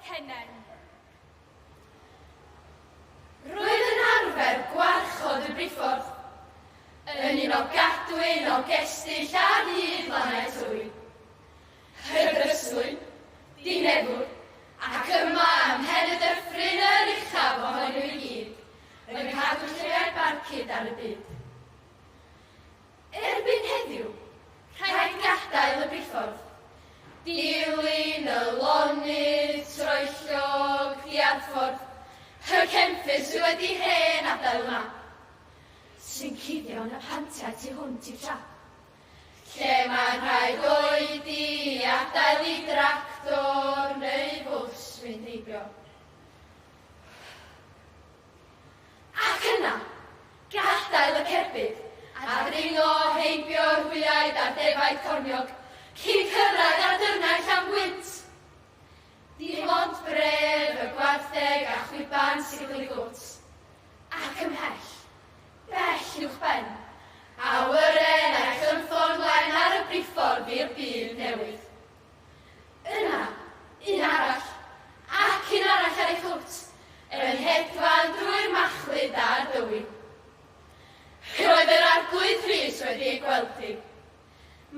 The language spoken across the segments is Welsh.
Cennen. Roedd yn arfer gwarchod y briffordd, yn un o gadwyn o gestyll ar hyd lannau Tywi. Hydryslwyn, Dinefwr, ac yma ym mhen y dyffryn yr uchaf ohonyn nhw i gyd, yn cadw llygaid barcud ar y byd. Erbyn heddiw, rhaid gadael y briffordd, dilyn y lonydd troellog diarffordd, y cefnffyrdd sydd wedi hen adael y map, sy'n cuddio yn y pantiau tu hwnt i'r trap, lle mae'n rhaid oedi i adael i dractor neu fws fynd heibio. Ac yna, gadael y cerbyd, a dringo heibio'r hwyaid a'r defaid corniog, cyn cyrraedd ar dyrnau llawn gwynt. Dim ond bref y gwartheg a chwiban sigl i gwt. Ac ymhell, bell uwchben, awyren a'i chynffon wen ar y briffordd i'r byd newydd. Yna, un arall, ac un arall ar ei chwt, yn hedfan drwy'r machlud a'r dywi. Roedd yr Arglwydd Rhys wedi ei gweld hi.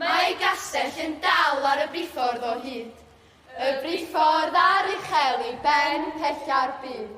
Mae ei gastell yn dal ar y briffordd o hyd, y briffordd ar uchel i ben pella'r byd.